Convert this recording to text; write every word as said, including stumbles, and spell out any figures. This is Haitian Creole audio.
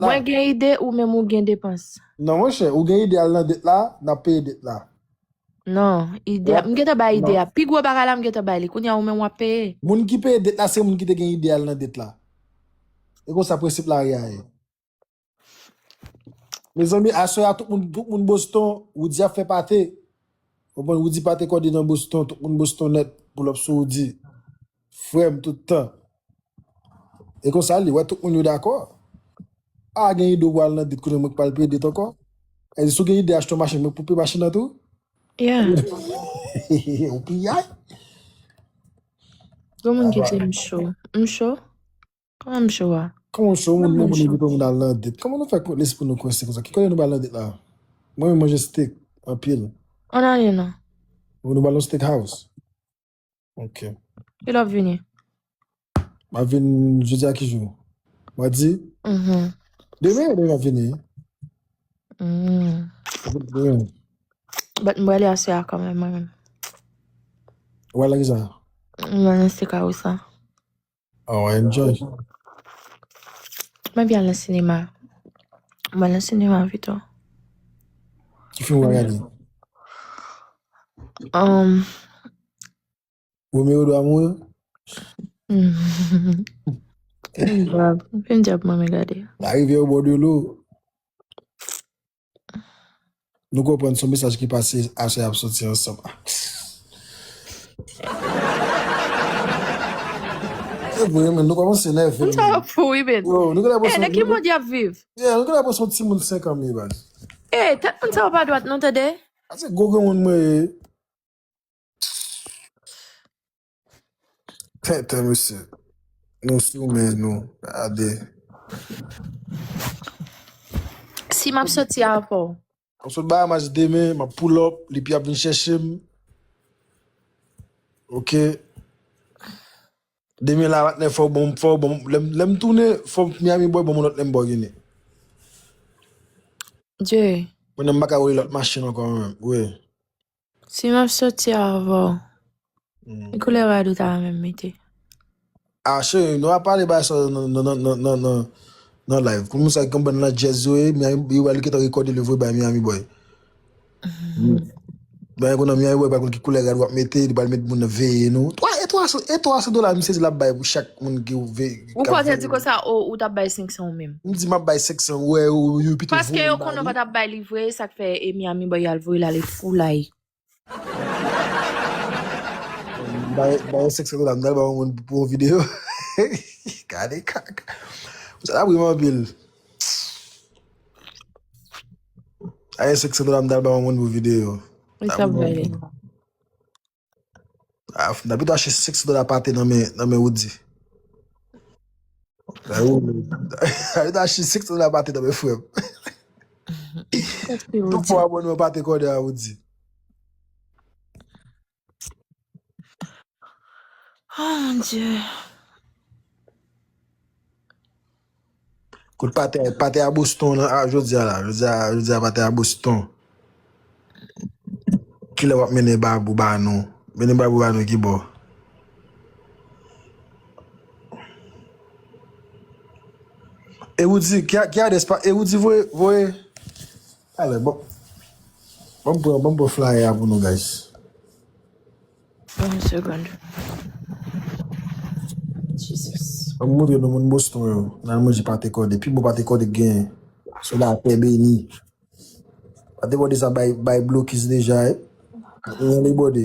la. Mwen gen ide, ou menm ou gen depans. Non, monchè, ou gen ide al nan det la, n ap peye det la. Non, ide a, m gentan bay ide a. Pi gwo bagay la, m gentan bay li. Kounye a, ou menm w ap peye. Moun ki peye det la, se moun ki te gen ide al nan det la. E konsa prensip la ye. Mezanmi, aswè a, tout moun, tout moun Boston, Woody ap fè pate. Konprann, Woody pate kòde nan Boston, tout moun Boston nèt, pull up sou Woody. Frè m tout tan. E konsa li, wè tout moun yo dakò. A gen ide w al nan det kote mwen k pral peye det ankò. E si w gen ide achte yon machin, mwen pou peye machin nan tou. Yeah. Ou piyay. Gon moun ki di m cho. M cho? Kòman m cho a? Kòman w cho, moun, moun, moun invite moun al nan det? Kòman nou fè lespri nou kwense konsa? Ki kote nou pral nan det la? Mwen menm manje steak anpil. Ann ale non. Bon, nou pral nan steak house. Ok. Kilè w ap vini? M ap vin jodi a ki jou? Madi? Mhm. Demen, demen m ap vini. Mm. Demen. But m prale aswè a kanmenm, mwen menm. Ou al la kisa? M pral nan steak house la. Oh, enjoy. Mwen vin al nan sinema. Mwen al nan sinema pito. Ki fim w al gade? Um, Romeo doit mourir? Fim djab, fim djab mwen renmen gade. La rivière au bord de l'eau. Nou konprann se yon mesaj ki pase, aswè ap soti ansanm. E vre, men nou kòmanse nève. Moun sa yo fou, wi, men. Yo, nou genlè pran. Eh, nan ki mond y ap viv? Yeah, nou genlè pran se yon timoun senk an, men, baz. Eh, tèt moun sa yo pa dwat, non, tande? A se gwo granmoun mwen ye. Tenten, mesye. Nou sou men nou. Gade. Si m ap soti avè w. M sot Bahamas demen, m ap pull up, Lipi ap vin chèche m. Ok. Demen la, patnè, fò w ban m, fò w ban m, lè m, lè m tounen, fò Miami Boy ban m yon lòt Lamborghini. Jay. Mwen menm m pa ka woule lòt machin ankò, mwen menm. Wi. Si m ap soti avè w, ki koulè rad ou ta renmen m mete? Ah, cheri, nou pa pale bagay sa nan, nan, nan live. Pou moun sa ki konprann nan jazz yo ye, Miami, yo pral gentan rekòde li voye bay Miami Boy. Ben, konnen Miami Boy pral konn ki koulè rad w ap mete, li pral met moun nan veye nou. Twa, e twa san, e twa san dola, misye di l ap bay pou chak moun ki veye. Ou kwè w te di konsa, o, ou t ap bay senk san ou menm? M di m ap bay senk san, wè, ou, ou pito voye l ba li. Paske yo konnen w pa t ap bay li vre, sa k fè, e Miami Boy al voye l ale foulay. Bay, bay senk san dola, m t al ba yon moun pou yon videyo. Gade kaka. Sa la ap ri m anpil. Bay senk san dola, m t al ba yon moun pou videyo. Li t ap bay li. Ah, m ta pito achte senk san dola pate nan men, nan men Woody. Nan men Woody. M ta pito achte senk san dola pate nan men frè m. Tout fwa abòne mwen pate kòde a Woody. Oh, mon Dieu. Kout pate, pate a Boston nan, a, jodi a la. Jodi a, jodi a pate a Boston. Kilè w ap mennen babou ba nou? Mennen babou ba nou ki bò? E Woody, ki, ki adrès pa, e Woody voye, voye. Alè, bon. Bon, bon, bon, bon flyer a pou nou, guys. Yon segonn. Jesus. Ban m montre nou moun Boston yo. N al manje pate kòde. Pi bon pate kòde k genyen. Sou latè beni. Pate kòde sa bay, bay blokis deja, eh. Nou ale bòde.